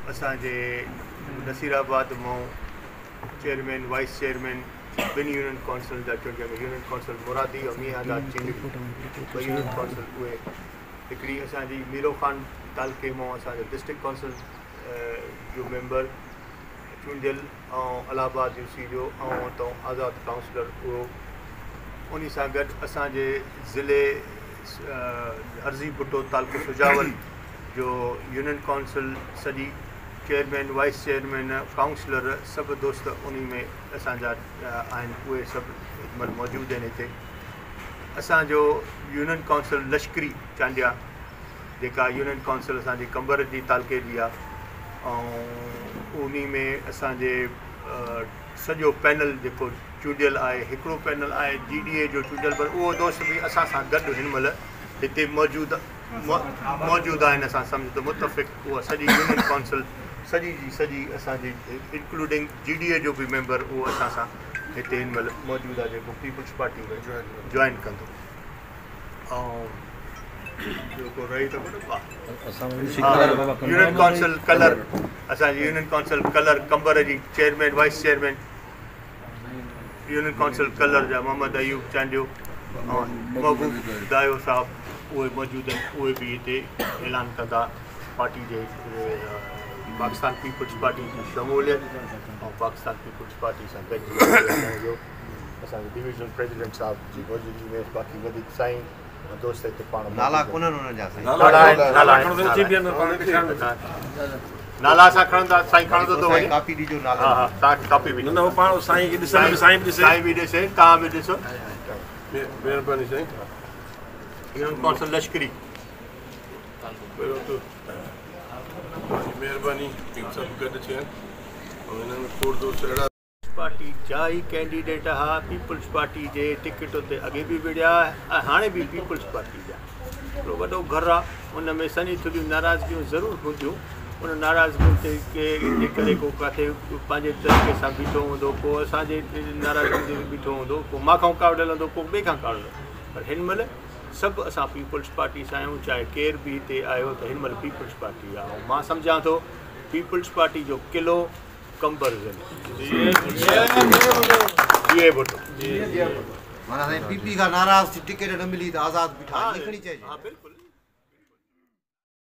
اسان جي نصيرآباد مان چيئرمين وائيس چيئرمين ٻن يونين ڪائونسل جا چونڊيا ويا، يونين ڪائونسل مرادي ۽ ميان آزاد چينگڙي ٻه يونين ڪائونسل اهي هڪڙي اسان جي ميرو خان تعلقي مان اسان جو ڊسٽرڪٽ ڪائونسل جو ميمبر چونڊيل ۽ الهه آباد يو سي جو ۽ اتان آزاد ڪائونسلر اهو انهي سان گڏ اسان جي ضلعي عرضي ڀٽو تعلقو سجاول جو يونين ڪائونسل سڄي چيئرمين وائيس چيئرمين ڪائونسلر سڀ دوست انهي ۾ اسان جا آهن اهي سڀ هن مهل موجود آهن هتي اسان جو يونين ڪائونسل لشڪري چانڊيا جيڪا يونين ڪائونسل اسان جي قمبر جي تعلقي جي آهي ۽ انهي ۾ اسان جي سڄو پينل جيڪو چونڊيل آهي هڪڙو پينل آهي جي ڊي اي جو چونڊيل پر اهو دوست به اسان سان گڏ هن مهل هتي موجود موجود آهن اسان سمجهه ته متفق اها سڄي يونين ڪائونسل سڄي جي سڄي اسان جي انڪلوڊنگ جي ڊي اي جو به ميمبر اهو اسان سان هتي هن مهل موجود آهي جيڪو پيپلز پارٽي ۾ جوائن ڪندو ۽ ٻيو ڪو رهي ته ڪونه يونين ڪائونسل ڪلر اسان جي يونين ڪائونسل ڪلر قمبر جي chairman vice chairman union council Kallar جا محمد ايوب چانڊيو ۽ محبوب دايو صاحب اهي موجود آهن اهي به هتي اعلان ڪندا پارٽي جي پاڪستان پيپلز پارٽي جي شموليت ۽ پاڪستان پيپلز پارٽي سان گڏجي جو اسان جي ڊويزنل پريزيڊنٽ صاحب جي موجودگي ۾ باقي وڌيڪ سائين دوست هتي پاڻ نالا ڪونهن انهن جا سائين نالا نالا اسان کڻندا سائين کڻندو ٿو وڃي ڪاپي ڏجو نالا ها ها توهان کي ڪاپي به نه نه پاڻ سائين کي ڏسن به سائين به ڏسي سائين به ڏسي توهان به ڏسو مهرباني سائين يونين ڪائونسل لشڪري پهريون ته مهرباني سڀ گڏ ٿيا آهن ۽ هنن ۾ کوڙ دوست اهڙا پارٽي جا ئي ڪينڊيڊيٽ ها پيپلز پارٽي جي ٽڪيٽ تي اڳي به وڙهيا ۽ هاڻي به پيپلز پارٽي جا هڪڙو وڏو گهر آ ان ۾ سنهي ٿلهيون ناراضگيون ضرور هونديون ان ناراضگين تي جي ڪري ڪو ڪاٿي پنهنجي طريقي سان بيٺو هوندو ڪو اسان جي ناراضگين تي بيٺو هوندو ڪو مان کان ڪاوڙيل هوندو ڪو ٻئي کان ڪاوڙيل هوندو پر هن مهل سڀ اسان پيپلز پارٽي سان آهيون چاهي ڪير به هتي آيو ته هن مهل پيپلز پارٽي آ ۽ مان سمجهان ٿو پيپلز پارٽي جو قلعو قمبر ضلعي جيئي ڀٽو. معنيٰ سائين پي پي کان ناراض ٿي ٽڪيٽ نه ملي ته آزاد بيٺا ائين کڻي چئجي. ها بلڪل.